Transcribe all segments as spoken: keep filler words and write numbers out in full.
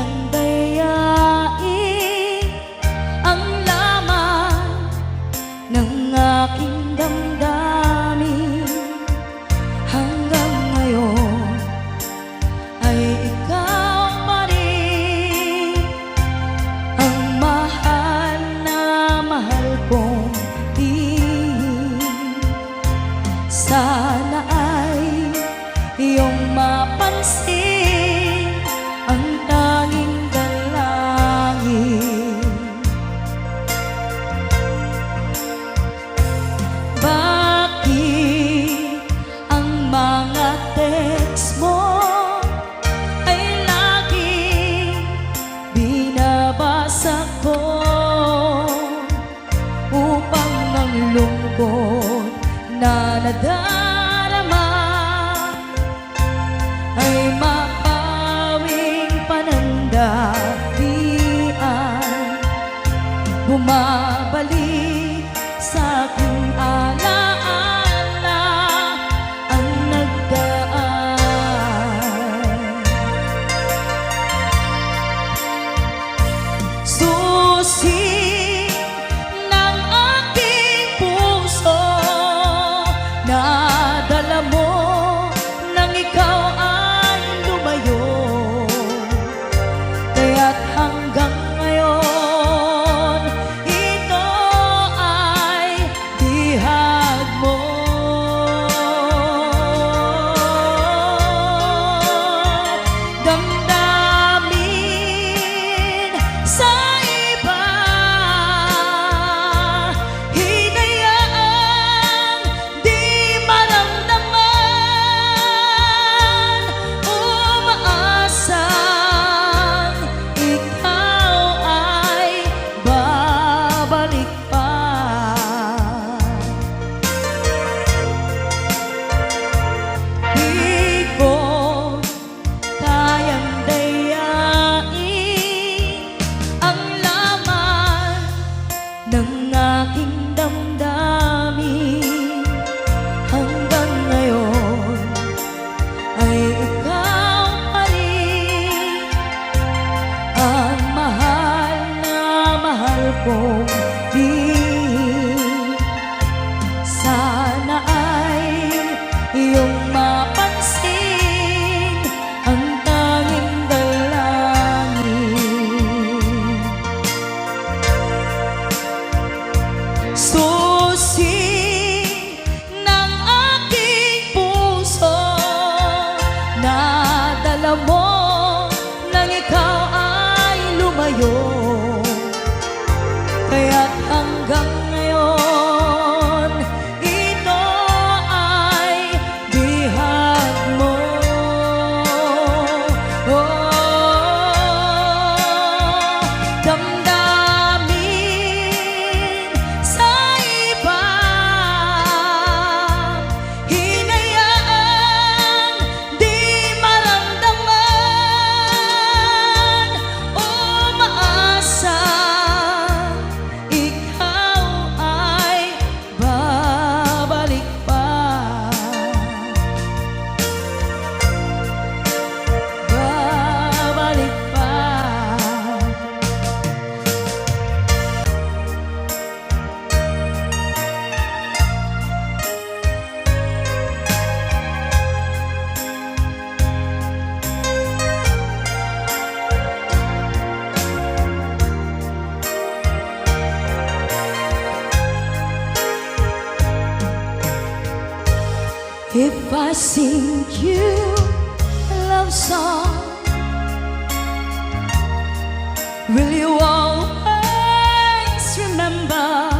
Daydayawi ang laman ng aking damdamin. Hanggang ngayon ay ikaw pa rin ang mahal na mahal kong tinig. Sana ay iyong mapansin ang tanging dalangin. Bakit ang mga text mo ay laging binabasa ko upang ang lungkot na nadarama ay mapawing panandalian. Bumabalik sa aking alaala ang nagdaan. Susi ng aking puso, nadala mo nang ikaw ay lumayo. Kaya't hanggang ngayon, ito ay bihag mo. Damdamin sa iba, hinayaan di maramdaman, umaasang ikaw ay babalik pa. Di ko kayang dayain ang laman ng aking damdamin. Hanggang ngayon ay ikaw pa rin ang mahal na mahal kong tinig. Sana ay iyong mapansin ang tanging dalangin. Susi ng aking puso, nadala mo nang ikaw ay lumayo. Kaya't hanggang ngayon, ito ay bihag mo. Oh, damdamin sa iba, hinayaan di maramdaman, umaasa ikaw ay babalik pa. Babalik pa. If I sing you a love song, will you always remember?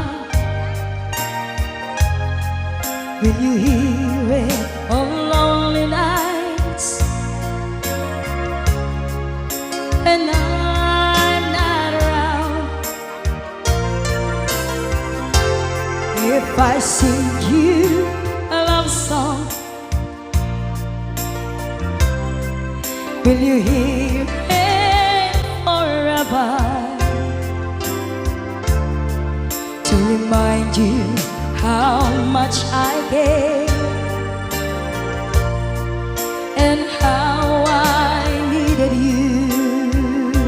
Will you hear it on lonely nights and I'm not around? If I sing you a love song, will you hear it forever? To remind you how much I care and how I needed you.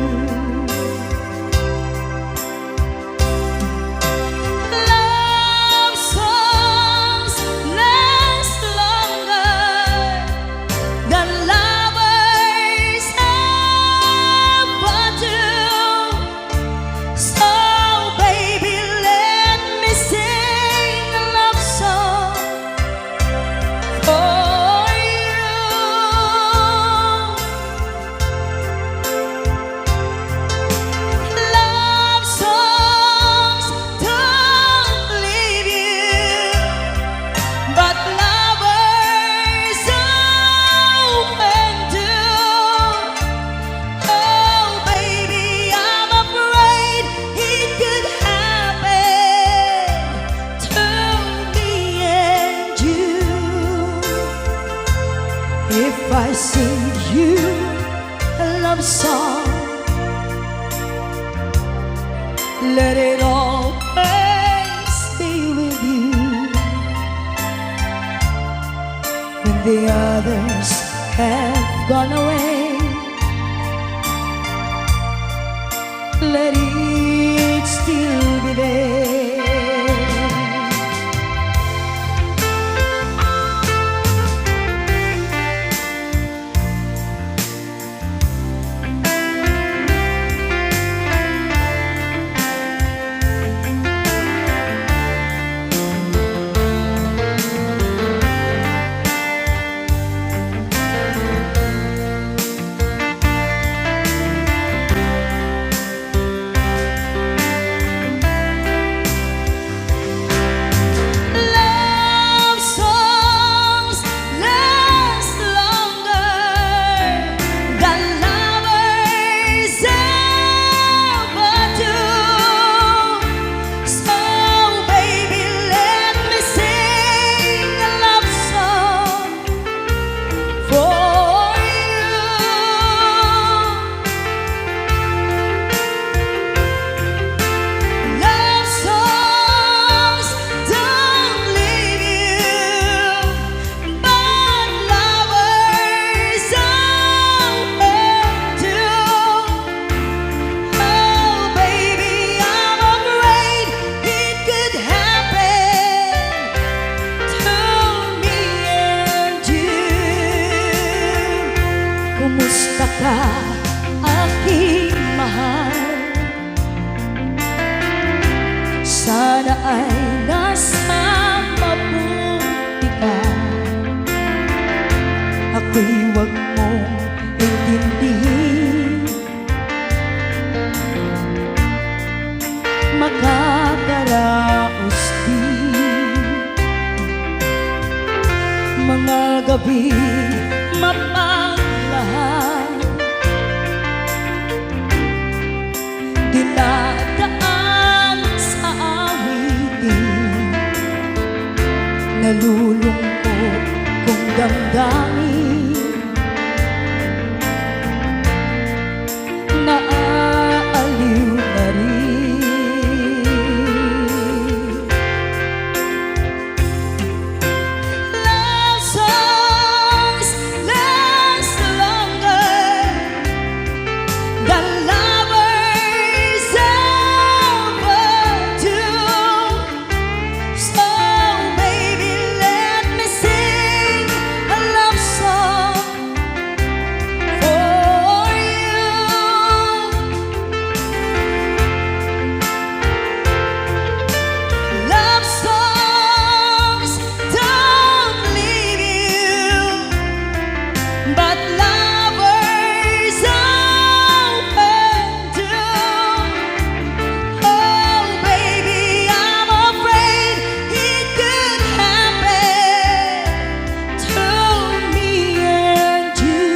Let it always be with you. When the others have gone away, let it still be there. Love songs last longer than lovers ever do. So, baby, let me sing a love song for you. Love songs don't leave you, but lovers always do. Oh, baby, I'm afraid it could happen to me and you. Kumusta ka, aking mahal? Sana ay nasa mabuti ka. Ako'y wag mong intindihin. Makakaraos din. Mga gabi mapaglahan, dinadaan sa awitin. Nalulungkot kong damdamin. Naaaliw na rin. Love songs last longer than lovers ever do. So, baby, let me sing a love song for you. Love songs don't leave you, but lovers open do. Oh, baby, I'm afraid it could happen to me and you.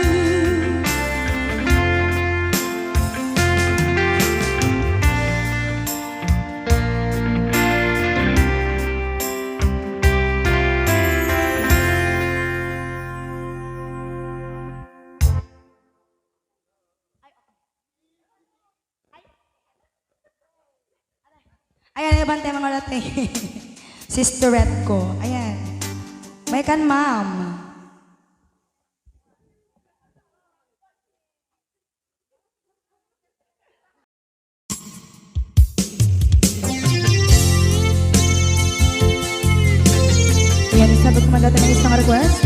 Ayan, ayan, bantay mga rate. Sisterette ko. Ayan. May kan, ma'am. Ayan, isabot ko man dati ng isang request.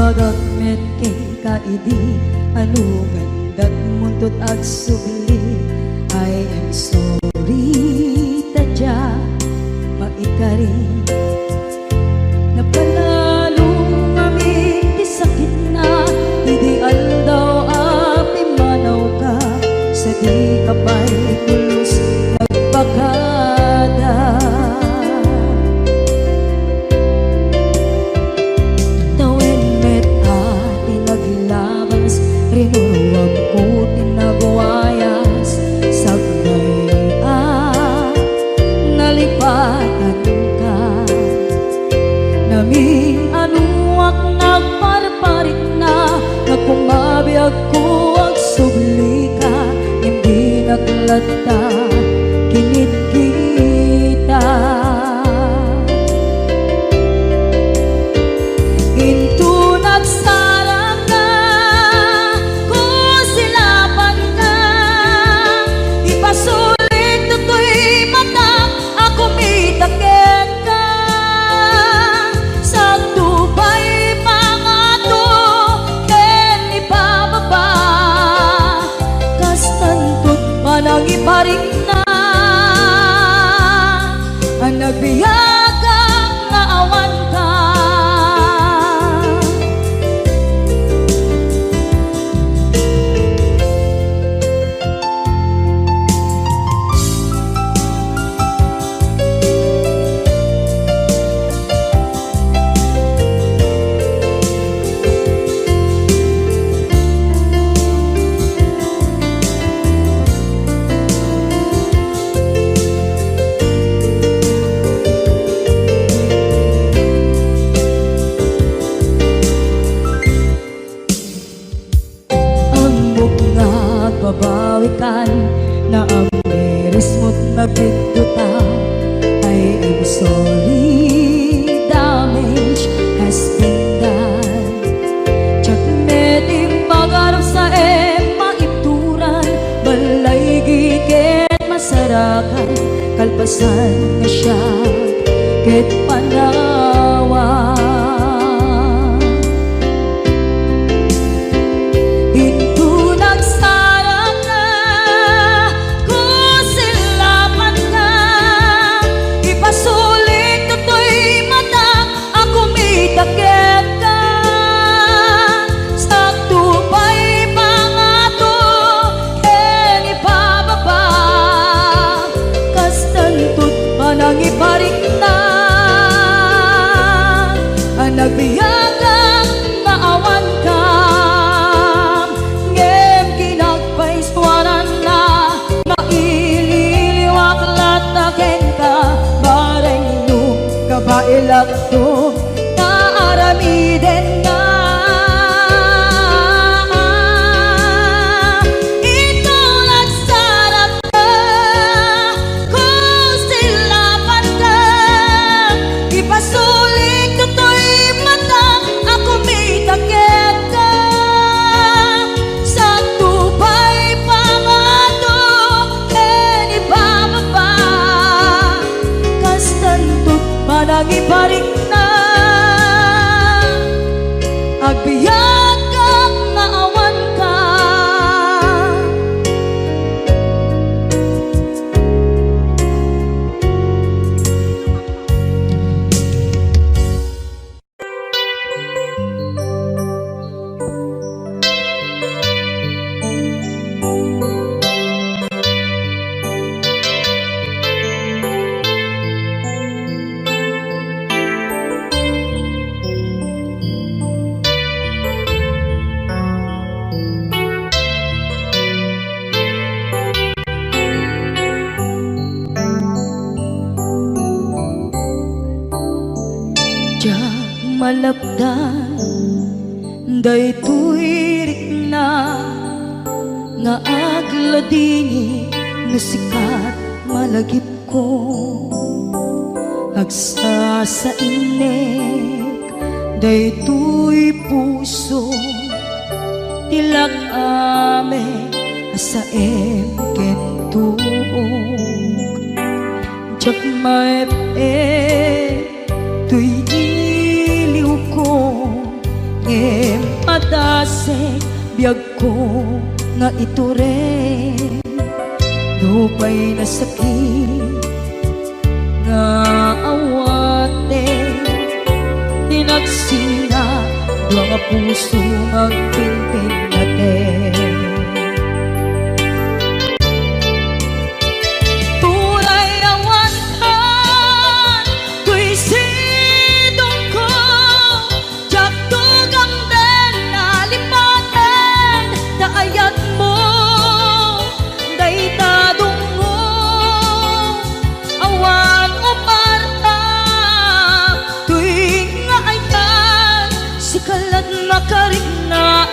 Imbagak met kenka idi, ano nga indatmo to't agsubli. I am sorry, ta dia maikari. Napalalo ngamin ti sakitna, idi aldaw a pimmanawka, sadika pay pulos nagpakada. parikna, a nagbiagak nga awanka. Ammok nga agbabawikan, naamirismo't nagbiddota. I am sorry, damage has been done. Diak met impagarupsaem maituran, balaygi ken masarakan, kalpasan nga siak ket panawan. Inton agsaraka, kusilapanka, ipasulik toy matak a kumita kenka. Sakto pay pangato ken ibababa, kastanto't panangiparikna a nagbiagak nga awankam. Ngem kinagpaisuananna, maililiwak latta kenka, bareng no kabaelakto nga aramidenna. Inton agsaraka, kusilapanka, ipasulik toy matak a kumita kenka. Sakto pay pangato ken ibababa, kastanto't panangiparikna. Agbiagak nga awanka. Diak malapdan daytoy rikna nga agladingit no sika ti malagipko. Agsasainnek daytoy puso ti lag-amek a saem ken tuok. Diak maep-ep toy iliwko, ngem adasek biagko nga itureng. Nupay nasakit nga awatek, ti nagsina dua nga puso nga agpinpinnatek. Uray awankan toy sidongko, diak tugamden a lipaten ta ayatmo dayta dungngo. Awan umarta toy nga ayat, sika la't makarikna.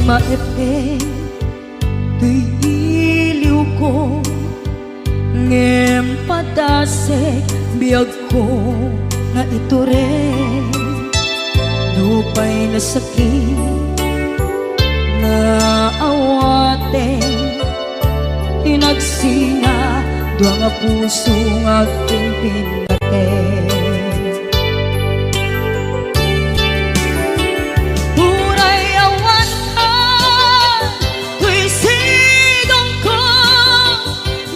Maep-ep toy iliwko, ngem padasek biagko nga itureng. Nupay nasakit nga awaten, inagsina dua nga puso nga agpinpinnaten. Uray awan toy sidongko,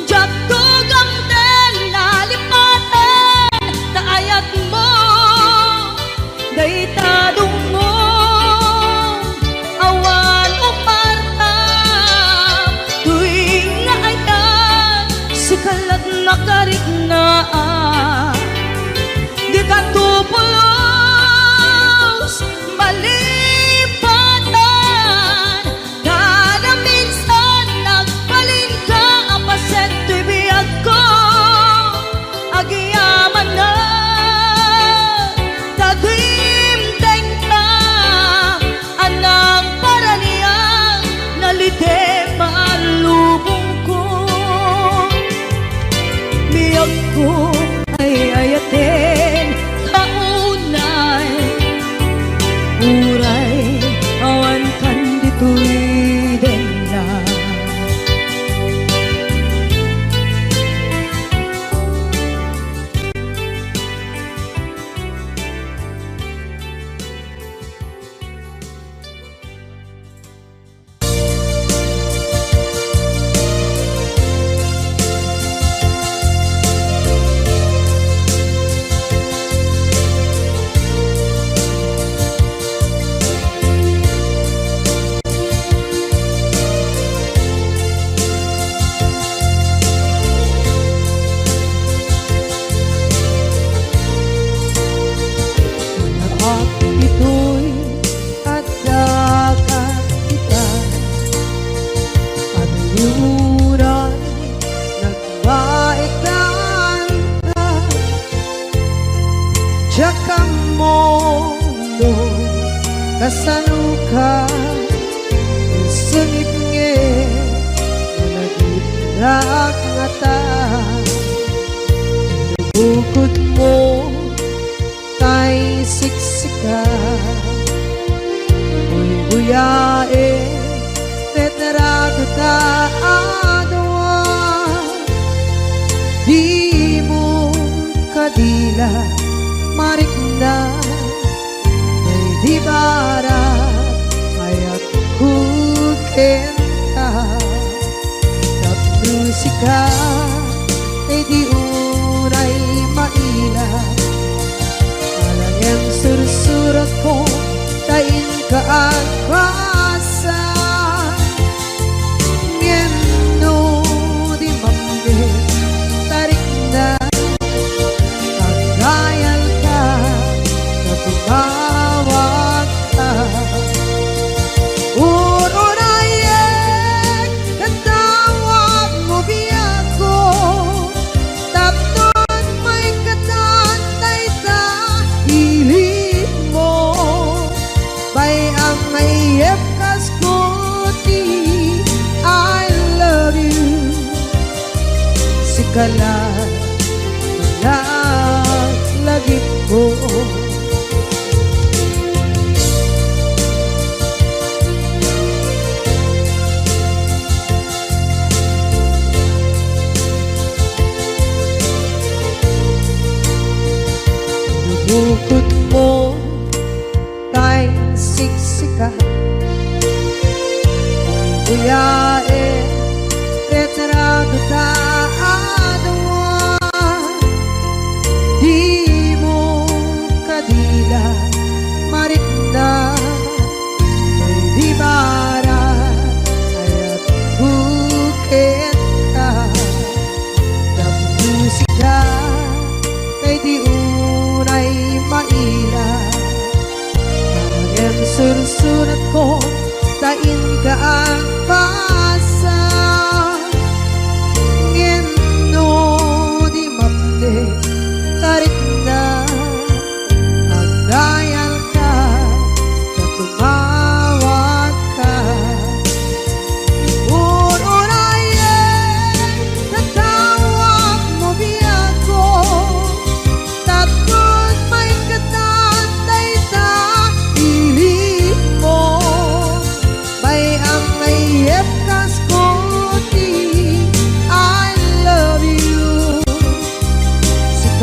diak tugamten nalipaten ta ayatmo dayta dungngom. Awan umartam toy nga ayat, sika la ti nakariknaan. Dika to pulos malipatan, kada minsan nagbalinka a paset toy biagko. Agyamanak ta dimdengka a nagparaniag, nalitem a lubongko. Biagko ay ayaten ta unay, uray awankan ditoy denna. Anak, ditoy adda ita, adda uray nagbaetan ka. Diak ammo no kasanoka, sungit ngarud nga nagitdak ngata. Bukod mo tay siksika, buybuyaen retrato ta a dua. Dimo kadi la marikna, daydi barat ayatko kenka. Tapno sika, daydi uray maila, ala ngem sursuratko ta inka agbasa. Ngem no di manen ta rikna, agdayalka ta tumawagka. Ur-urayek ket tawagmo biagko, tapno maikkan dayta ilitmo. Bay-am nga iyep kas kuti, I love you. Sika la, la, lagipko. Bukod mo tay siksika, buybuyaen retrato ta a dua. Dimo kadi la marikna, daydi barat ayatko kenka. Tapno sika, daydi uray maila, ngem sursuratko ta inka agbasa. Ngem no di manen ta rikna, agdayalka ta tumawagka.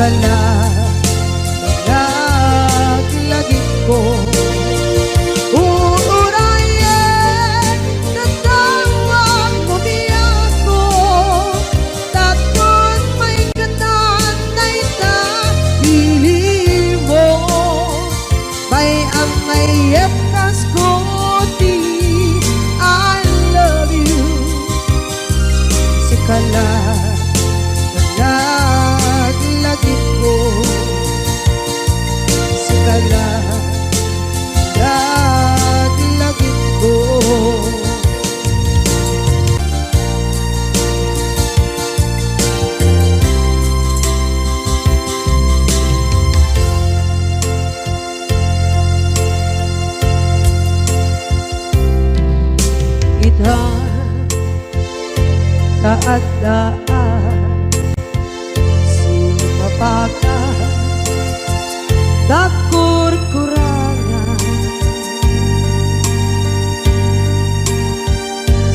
Sikala, laglagipko. Uurayen, tatawagmo ti Apo, tapno maikkan dayta ilimos. May ammay yep kas ko ti I love you. Sikala, laglagipko. Sikala, laglagipko. Ita, ta adda a sumapaka, dagkurkurangan,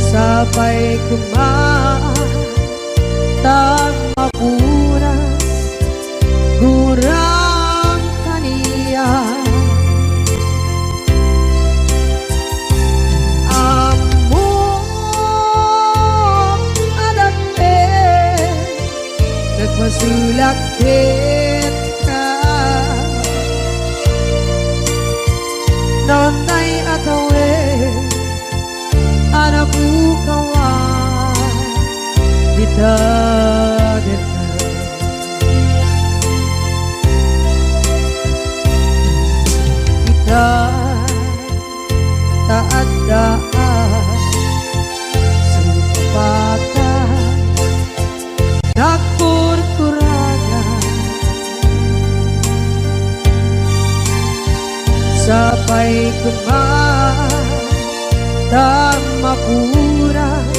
sapay koma ta mapuras gurang kaniak. Ammok a dakkel, nagpasulak kenka. Naunay a tawen, a napukawan dita deta. Ita, ta adda a sumapaka, nagkurkuragan, sapay koma ta mapuras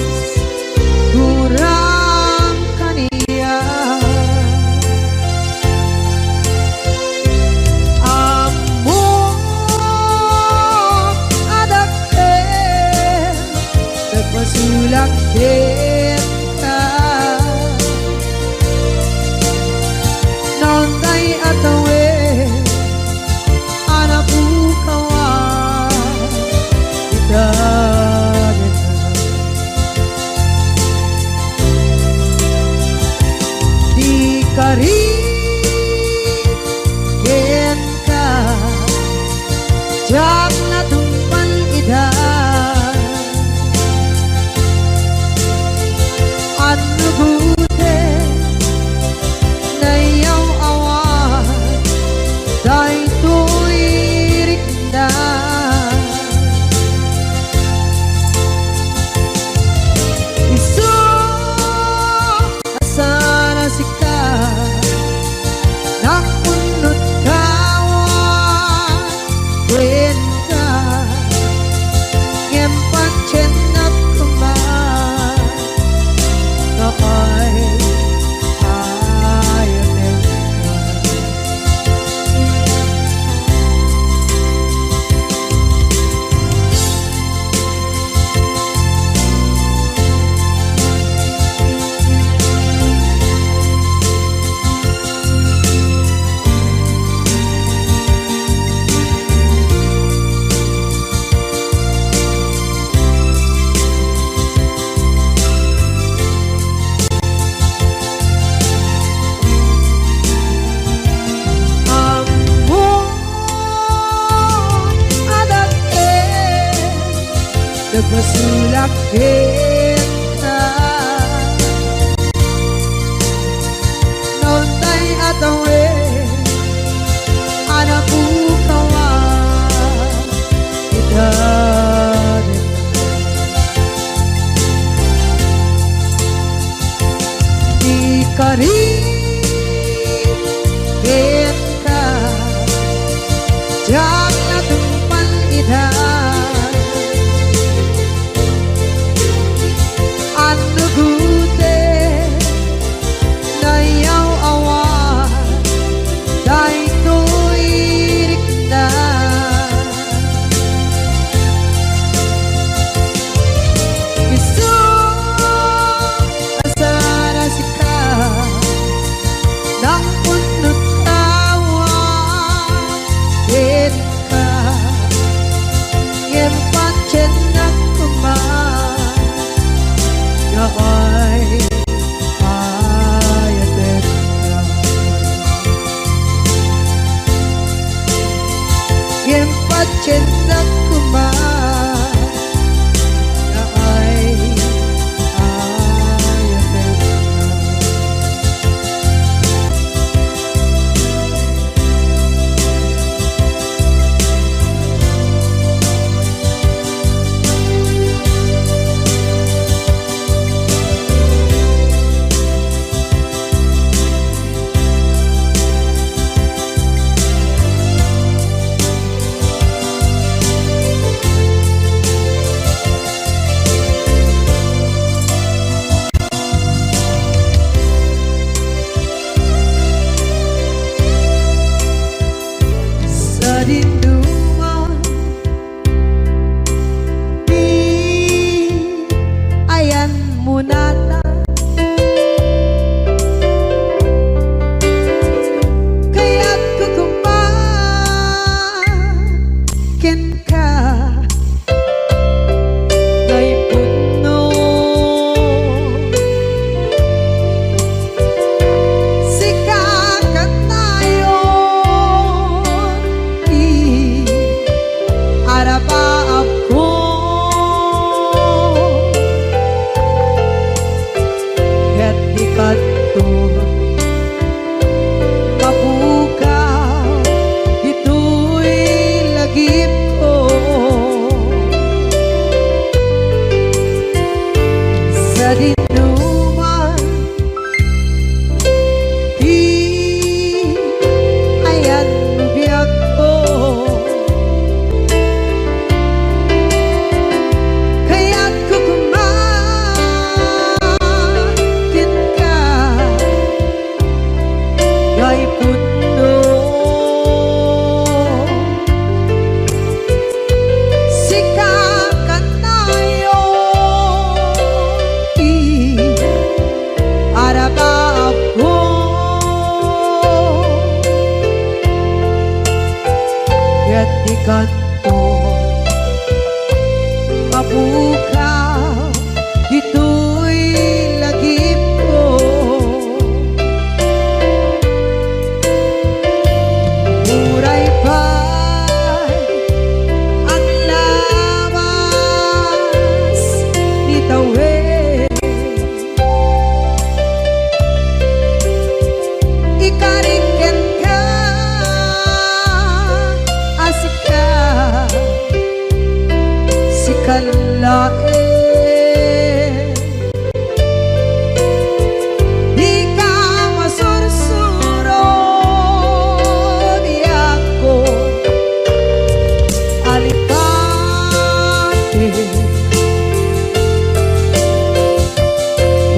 gurang kaniak. Ammok a dakkel, nagpasulak kenka. Naunay a tawen, a napukawan dita deta. Di kari kenka, diak natungpal ida. Annugoten, nayaw-awan daytoy rikna. Isu a saan a sika, nakunot kawan kenka, ngem patiennak koma. Nga ay, ay, Ammok a dakkel, nagpasulak kenka. Naunay a tawen, a napukawan ita deta. Di kari kenka, diak natungpal ida. Annugoten, nayaw-awan daytoy rikna. Isu a saan a sika, nakunot Ngem patiendak koma nga ay-ayatenka. Sadinoman ti ayanmo natan. Kayatko koma kenka nga ipudno. Sika kanayon ti arabaabko. Ket dikanto mapukaw ditoy lagipko. Sadinoman ti ayanmo biagko. Kayatko koma kenka nga ipudno. Sika kanayon ti arabaabko. Ket dikanto mapukaw ditoy lagipko. Uray pay aglawas ni tawen, ikarik kenka a sika, sika laeng. Dika masursuro, biagko, alipate.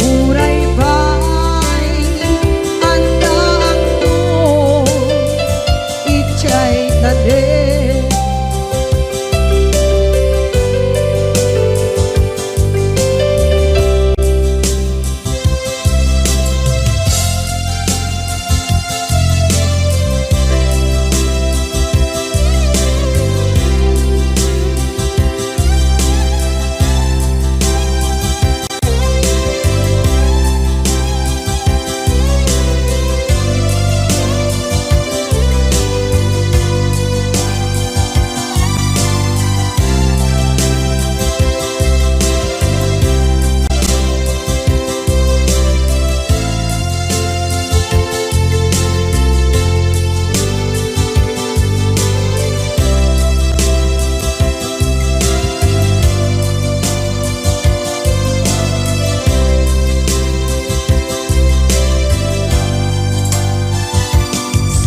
Uray pay addaakto idiay tanem.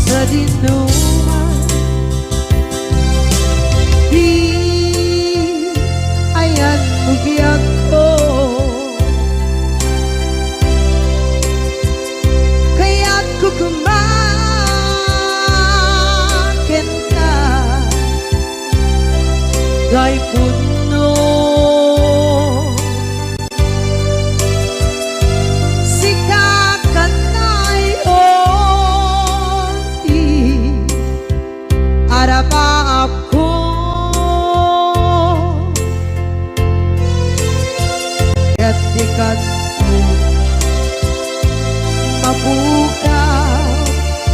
Sadinoman ti ayanmo biagko. Kayatko koma kenka nga ipudno. Sika kanayon ti arabaabko. Ket dikanto mapukaw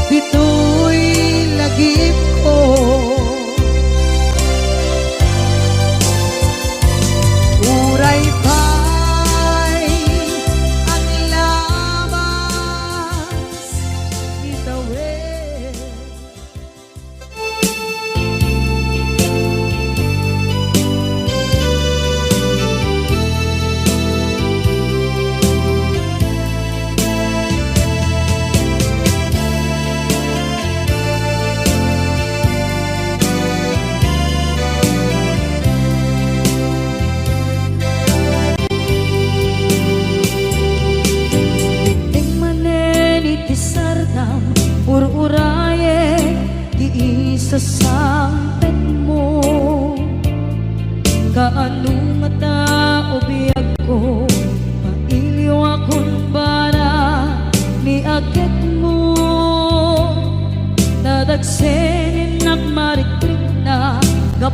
ditoy lagipko.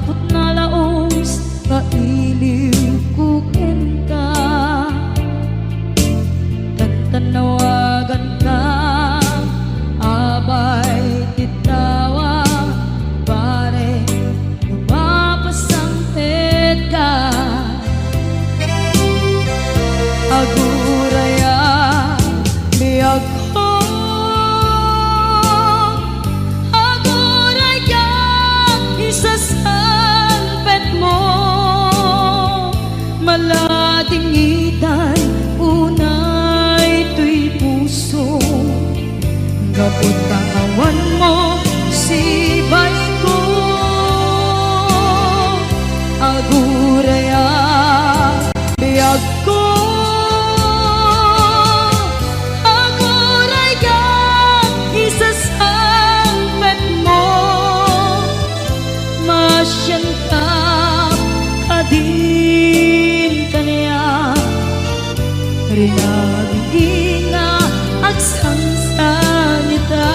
Put nalaus nga iliwko kenka, tantannawaganka, abay ti tawag, pare, no mapasangpetka. Aguraya, biag Agurayka, isasangpetmo, maladingitan unay toy puso, gapu ta awanmo sibayko. Aguraya, biagko, agurayka, isasangpetmo, masianka kadin kaniak, rinabii nga agsangsangita.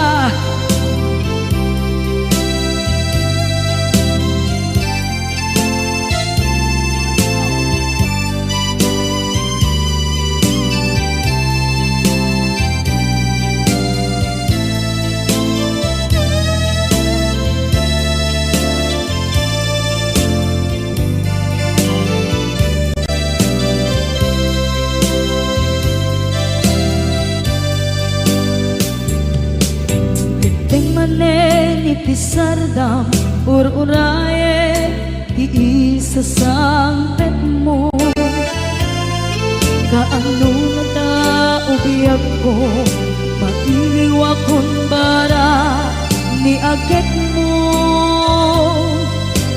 Dimteng manen iti sardam, ur-urayen ti isasangpetmo. Kaano ngata, o biagko, mailiwakon bara ni agekmo?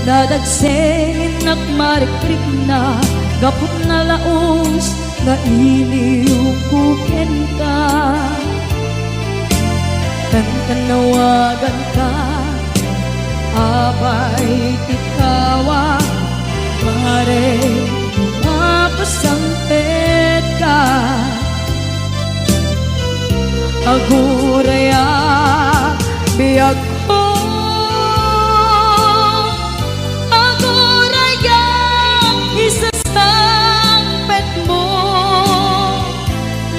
Nadagsengennak marikrikna gapu ta nalaus nga iliwko kenka. Tantannawaganka, abay ti tawag, pare, mapasangpetka. Aguraya, biagko, agurayka, isasangpetmo,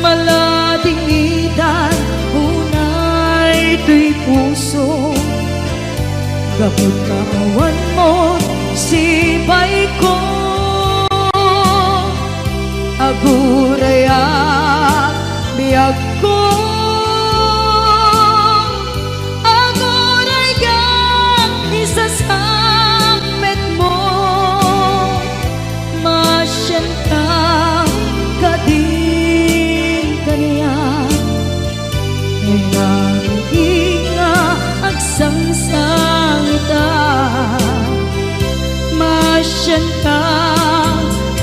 maladingitan unay toy puso, gapu ta awanmo sibayko. Aguraya, biagko, agurayka, isasangpetmo, masianka kadin kaniak, rinabii nga agsangsangita. Masianka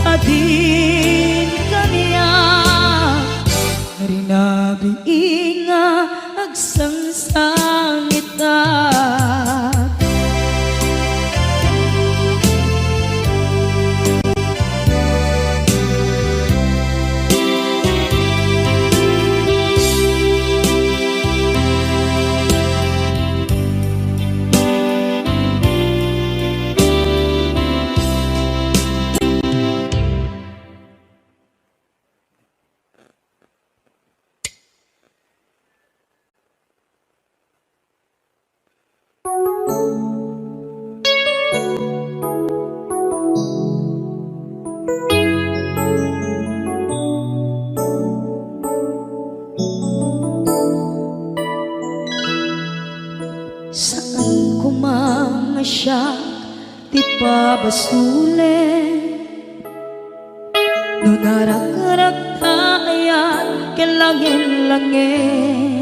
kadin kaniak, rinabii nga agsangsangita. Saan koma nga siak ti pabasolen, no narakrak ta ayan ken langen-langen.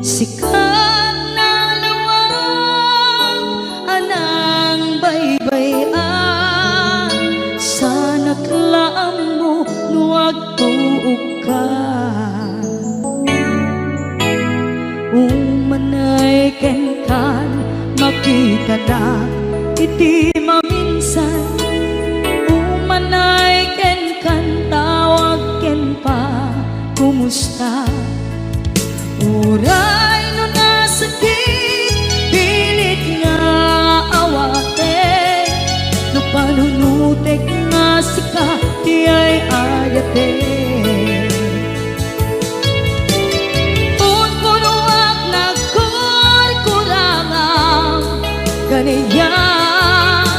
Sika nalawag a nangbaybay-an, saanak la ammo no agtuokka. Umanay kenkan, makitanak iti maminsan. Umanay kenkan, tawag ken pa, kumusta? Uray no nasakit, pilit nga Kaniak,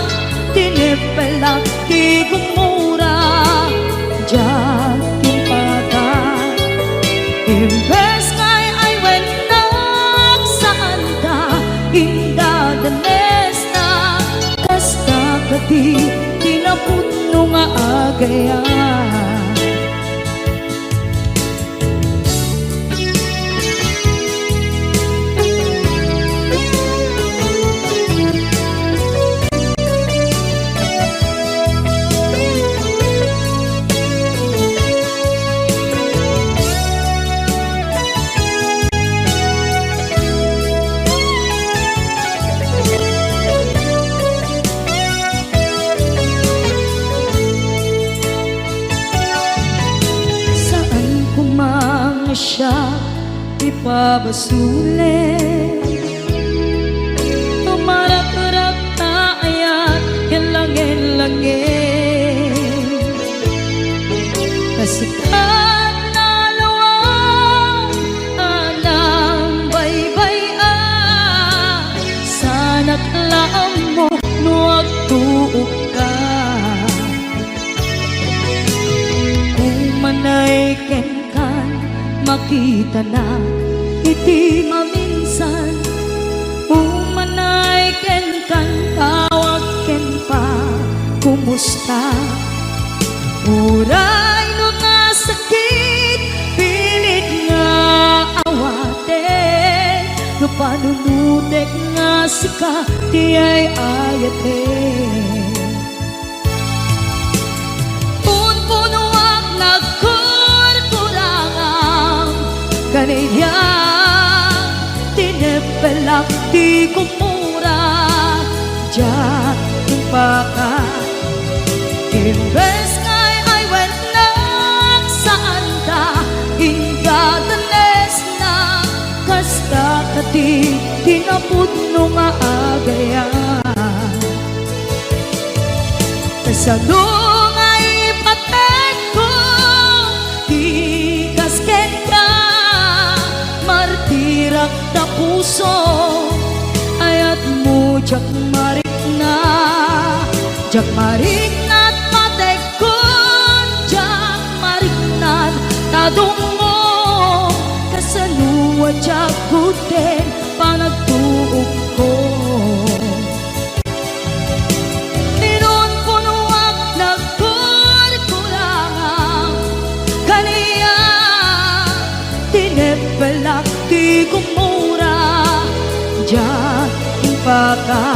tinippelak ti gumura, diak impaka. Imbes nga ay-awennak, saanta indadanesna, kasta kadi ti napudno nga agayat. Saan koma nga siak ipabasol. Tumarakrak ta ayat ken langin-langin. Kasikat nalawag a nangbaybay-a, sanak la ammo no agtuokka. Umanay kenkan, makitanak iti maminsan. Umanay kenkan, tawag ken pa, kumusta? Uray no nga sakit, pilit nga awaten, no panunotek nga sika ti ay-ayaten. Punpunoak nagkurkurangam, kaniak, tinippelak ti gumura, diak impaka. Imbes nga ay-awennak, saanta indadanesna, kasta kadi ti napudno nga agayat. Kasano nga ipatekko ti kas kenka? Martirak ta puso, ayatmo diak marikna. Diak marikna ta patekkon, diak marikna ta dumngom. Kasano a diak gudden panagtuokko? Inunpunoak nagkurkurangam, kaniak, tinippelak ti gumura, diak impaka.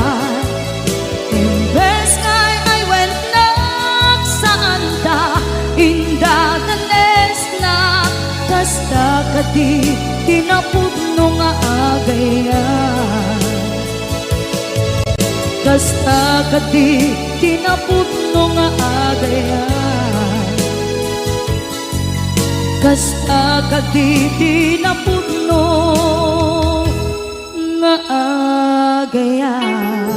Imbes nga ay-awennak, saanta indadanesna, kasta kadi ti napudno nga agayat. Kasta kadi ti napudno nga agayat. Kasta kadi ti napudno nga agayat.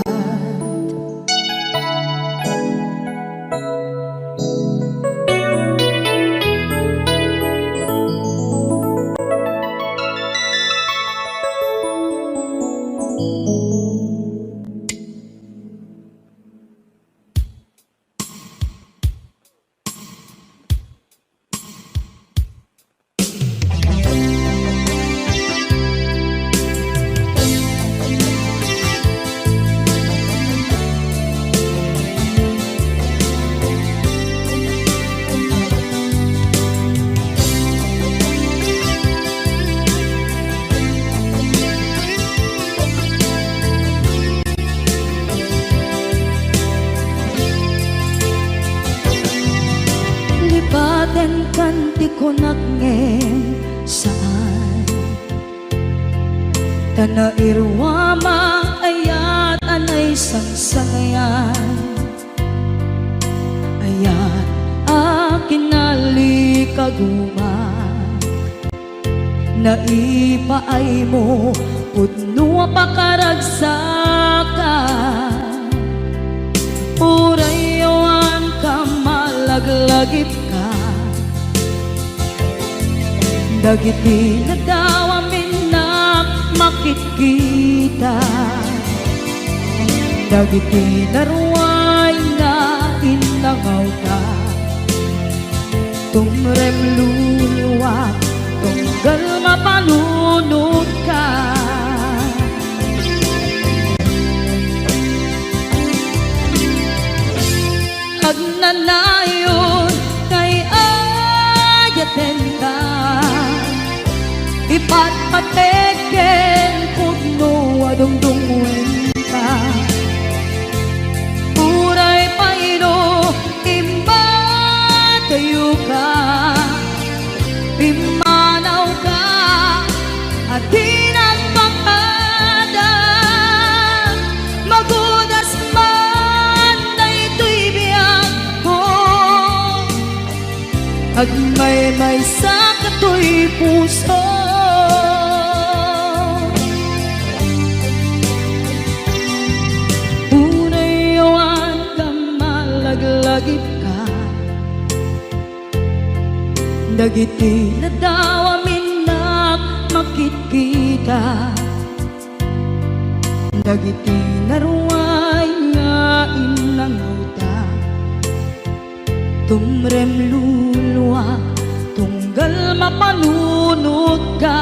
Lipatenkan ti kunak ngem saan. Ta nairuamang ayat a naisangsangayan, ayat a kinalikaguma. Naipaaymo pudno a pakaragsakan, uray awan ka malaglagipka. Dagiti nadawa, minnak makitkita. Dagiti naruay nga innangawta, tumrem luluak, tunggal mapanunotka. Agnanayon nga ay-ayatenka, ipatpatek ken pudno a dungdungngoenka. Uray pay no imbatayoka, pimmanawka a di nagpakada, magudas man daytoy biagko, agmaymaysa katoy puso. Uray awan ka malaglagipka, dagiti ladaw a minnak makitkita, dagiti naruay nga innangawta, tumrem luluak, tunggal mapanunotka.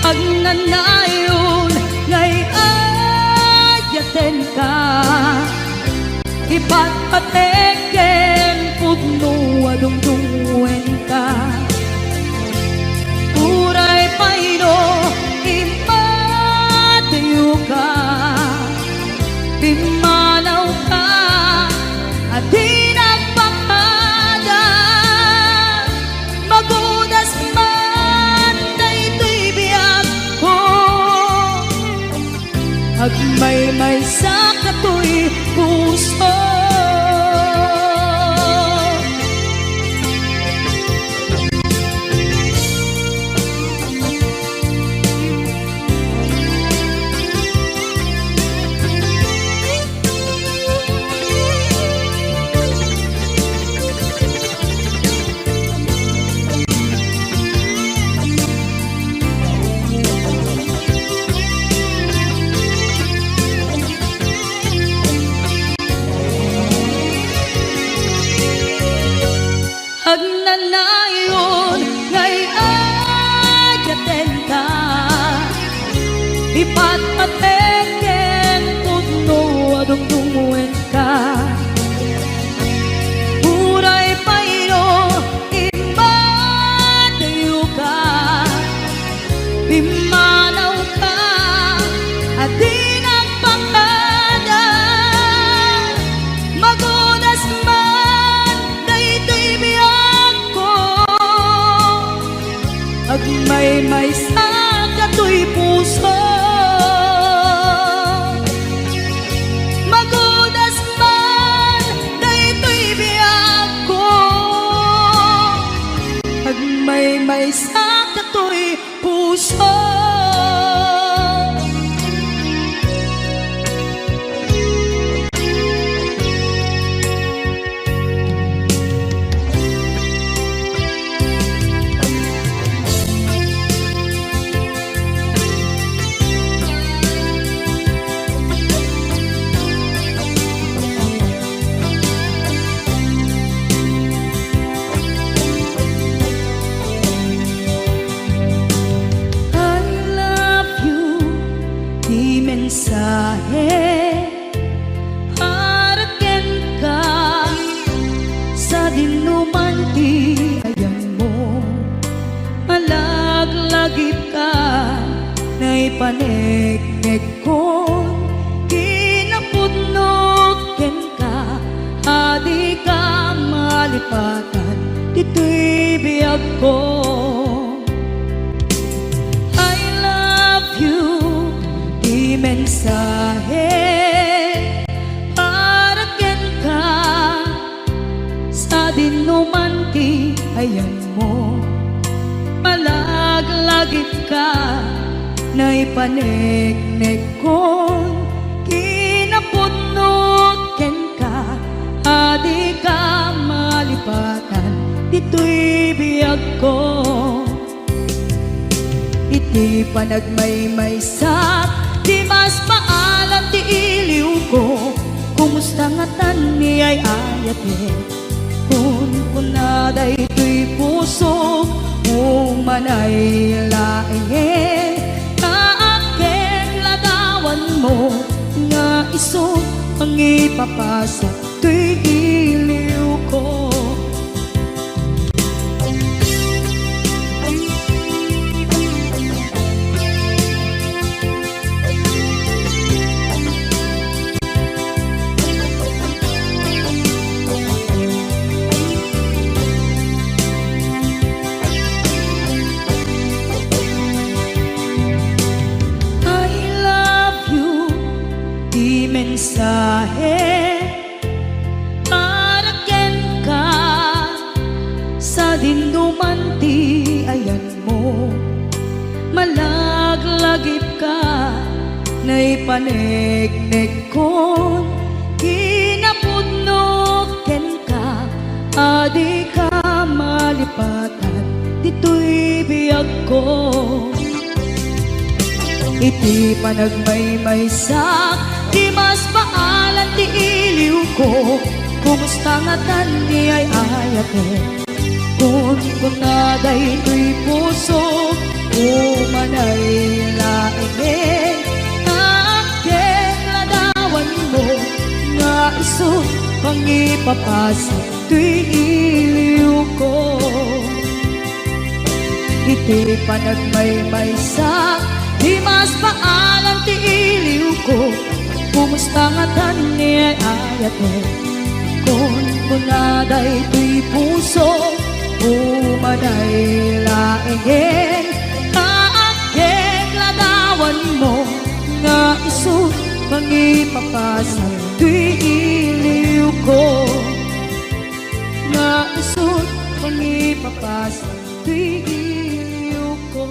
Agnanayon nga ay-ayatenka, ipatpatek ken pudno a dungdungngoenka. Uray pay no imbatayoka, pimmanawka a di nagpakada, magudas man daytoy biagko, agmaymaysa katoy puso. Agnanayon nga ay-ayatenka, ipatpatek ken pudno a dungdungngoenka. Uray pay no imbatayoka, pimmanawka a di nagpakada, magudas man daytoy biagko, agmaymaysa katoy puso. Magudas man daytoy biagko, agmaymaysa katoy puso. I love you, ti mensahe para kenka, sadinoman ti ayanmo, malaglagipka, naipaneknekkon kinapudnok kenka, a dika malipatan ditoy biagko. I love you, ti mensahe para kenka, sadinoman ti ayanmo, malaglagipka, naipaneknekkon kinapudnok kenka, a dika malipatan ditoy biagko. Iti panagmaymaysak, dimas paalan ti iliwko. Kumusta ngatan ni ay-ayatek? Kunkuna daytoy pusok, umanay laengen, ta agkekladawanmo nga isu mangipapasa toy iliwko. I love you, ti mensahe para kenka, sadinoman ti ayanmo. Malaglagipka, naipanegnegkon kinapudno kenka, a dika malipatan ditoy biagko. Iti panagmaymaysak, dimas paalan ti iliwko. Kumusta ngatan ni ay-ayatek? Kunkuna daytoy pusok, umanay laengen, ta agkekladawanmo nga isu mangipapasa toy iliwko. Iti panagmaymaysak, dimas paalan ti iliwko. Kumusta ngatan ni ay-ayatek? Kunkuna daytoy pusok, umanay laengen, ta agkekladawanmo nga isu mangipapasa toy iliwko. Nga isu mangipapasa toy iliwko.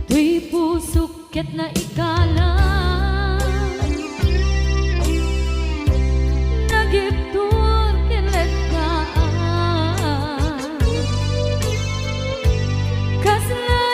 Toy pusok ket naikalam, nagibtur ken lettaan. Kasla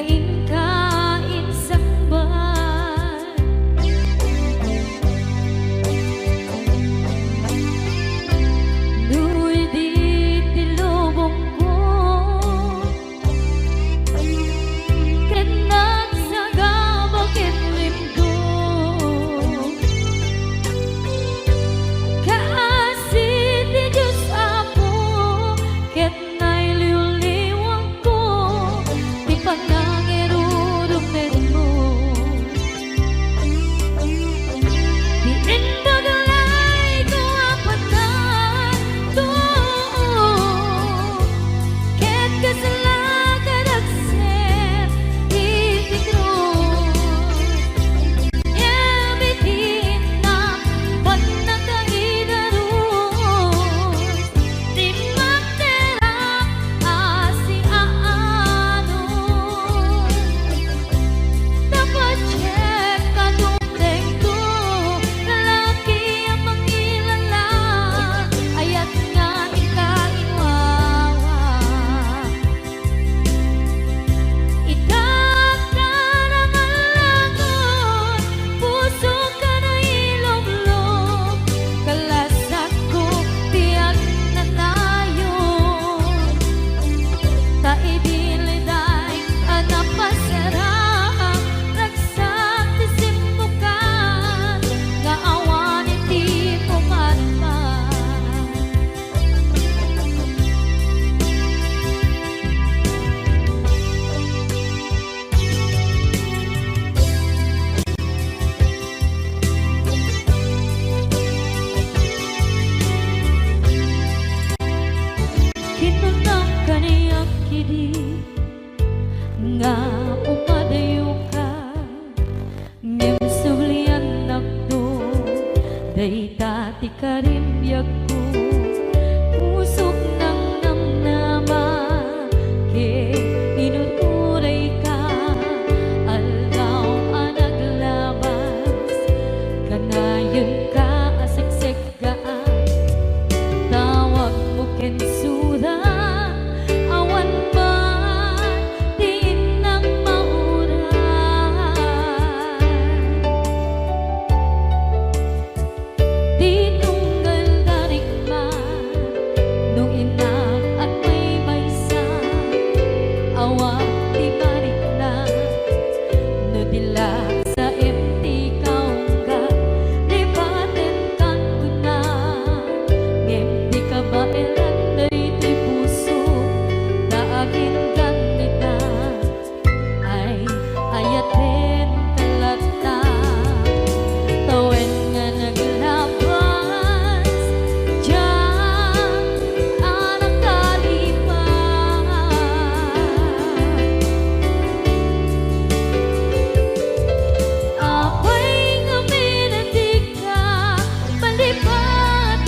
inka insangbat. No idi ti lubongko, ken nagsagaba ken limdo. Kaasi ti Dios, Apo, ket nailiwliwangko ti panangirurumermo. Ti imbag layko a panaw, ket kasla kadagsen iti krus. Ngem iti innak, pannakaidarus, dimmakderak a siaano. Napadiek a dumtengto, lalaki a mangilala, ayat nga inka inwawa. Idak a nangalangon, pusok a nailublog, kalasakko ti agnanayon. Ta idi liday a napasarang, ragsak ti simmukan nga awan iti pumarpa. Kinunam kaniak idi nga umadayoka. Ngem subliannakto, dayta ti karimbiagko. Pusok nangnamnama, ket inuturayka. Aldaw a naglabas, kanayenka a seksek gaan. Tawagmo ken suda, awan man ti innak mauray. Ti tunggal darikma, no innak agmaymaysa, awan ti marikna, no di la Saem ti kaungga, lipatenkan kuna, ngem ti kabaelan daytoy puso, ta aginggan dita. Ay, ayatenka latta, ta wen nga naglabas, diak a nakalipat. Apay ngamin a dika malipatan?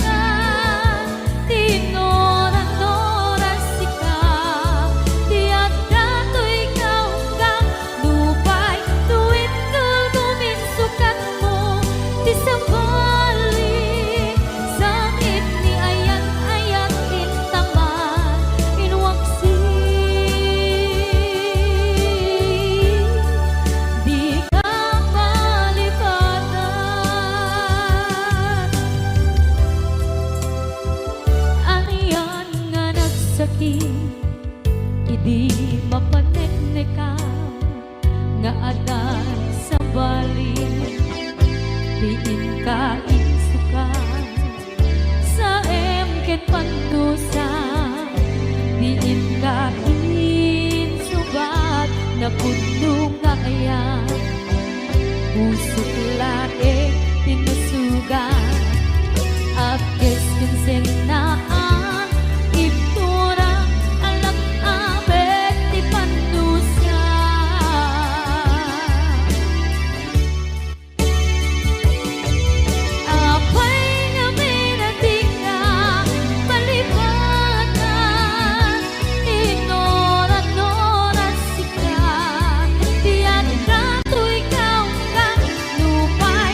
Ti nora-nora sika, ti adda toy kaunggam, nupay no inkul guminsukatmo ti sabali. Sangit ni ayat-ayat intaman, inwaksi, dika malipatan. Anian nga nagsakit idi mapaneknekam, nga adda sabali ti inka insuka. Saem ket pannusa ti inka insubat, napudno nga ayat. Pusok laeng ti nasugat, agkes ken sennaan, ibtura, alak-abet ti pannusa. Apay ngamin a dika malipatan, inora-nora sika, ti adda toy kaunggam, nupay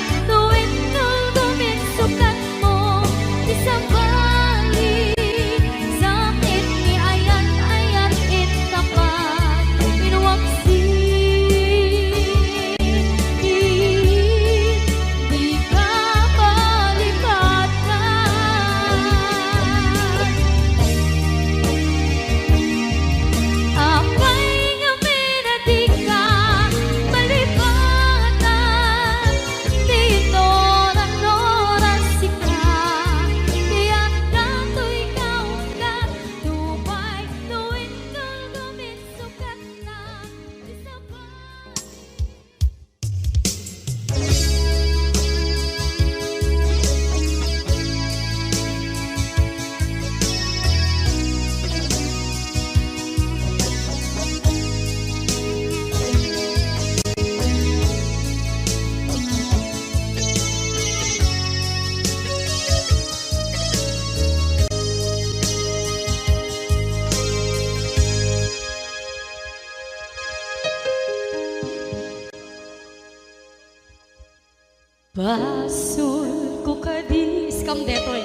Basolko kadi, iskam detoy.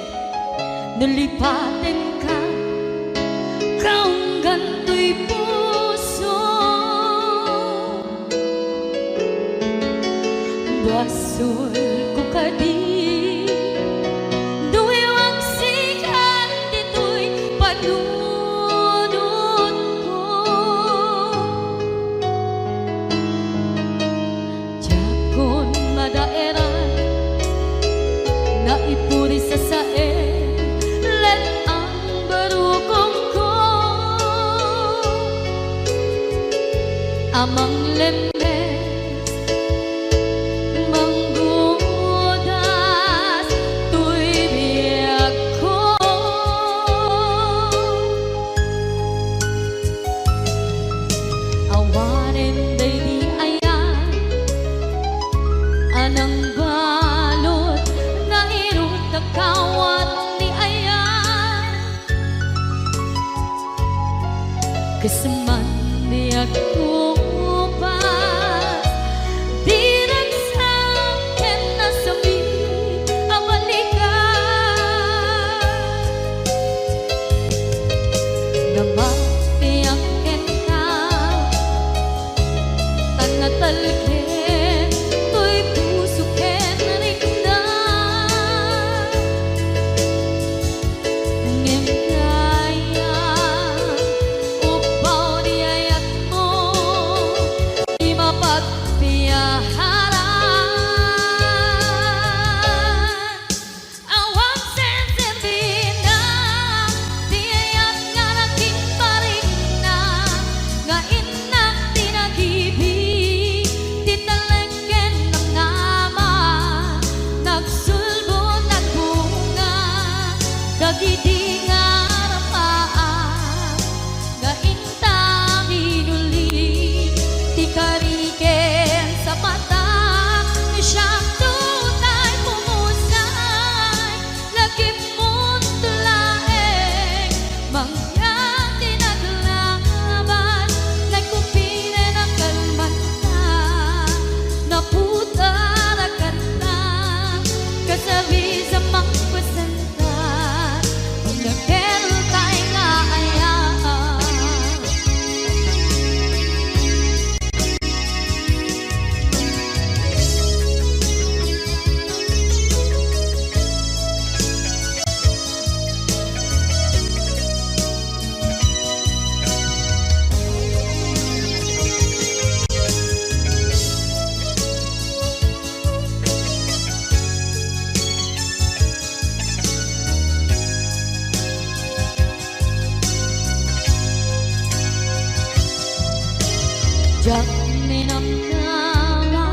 Nalipatenka, kaunggan toy puso. Basolko kadi, no iwagsikan ditoy panunotko. Diakon madaeran, naipuri sasaen, let-ang barukongko. A manglemmes, manggudas toy biagko. Awanen daydi ayan a nangbalud, nairut a kawat ni ayan. Kasman biagko pas, diragsak ken nasami a balikan. Namatiak kenka, ta natalged toy puso ken rikna. Ngem dayta, upbaw di ayatmo, di mapagpiaharan. Awan senserbina ti ayat nga nakinparikna, nga innak ti nagibi, ti talek ken namnama, nagsulbod, nagbunga, dagidi nga arapaak nga inta minuli, ti kari ken sapatak, siak tutay pumusay, lagipmo laeng, mangyan ti naglaban, nagkupinen a kalmanta, naputar a kanta, kasabis a mangpasentak, nakeltay nga ayat. Diak ninamnama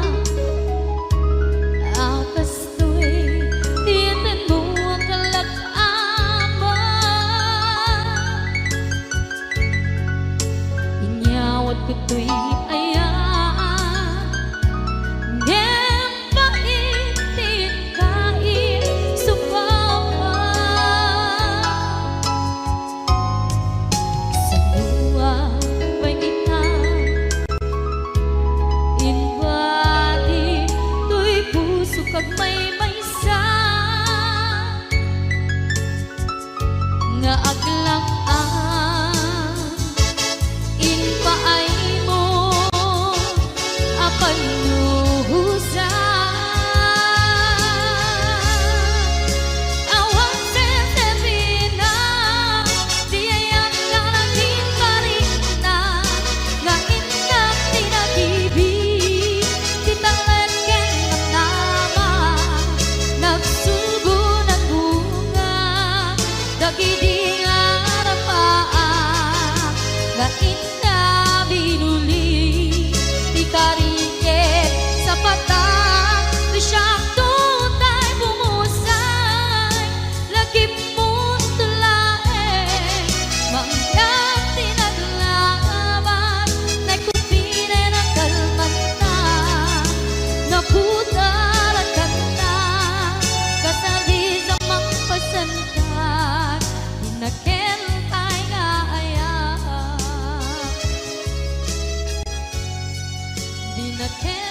a kastoy ti tenmo a kalak-ama. Inyawatko toy ayat, ngem pait ti kaisubawak. Saan pay kita imbati toy pusok agmaymaysa. Nga aglang-ang impaaymo a pannuhosan. Awan seserbina ti ayat nga nakinparikna, nga innak ti nagibi, ti talek ken namnama, nagsulbod, nagbunga, dagidi nga arapaak nga inta minuli, ti kari ken sapatak, ti siak tutay pumusay, lagipmo laeng, mangyan ti naglaban, nagkupinen a kalmanta, naputar a kanta, kasabis a mangpasentak, di nakeltay nga ayat. Di nakel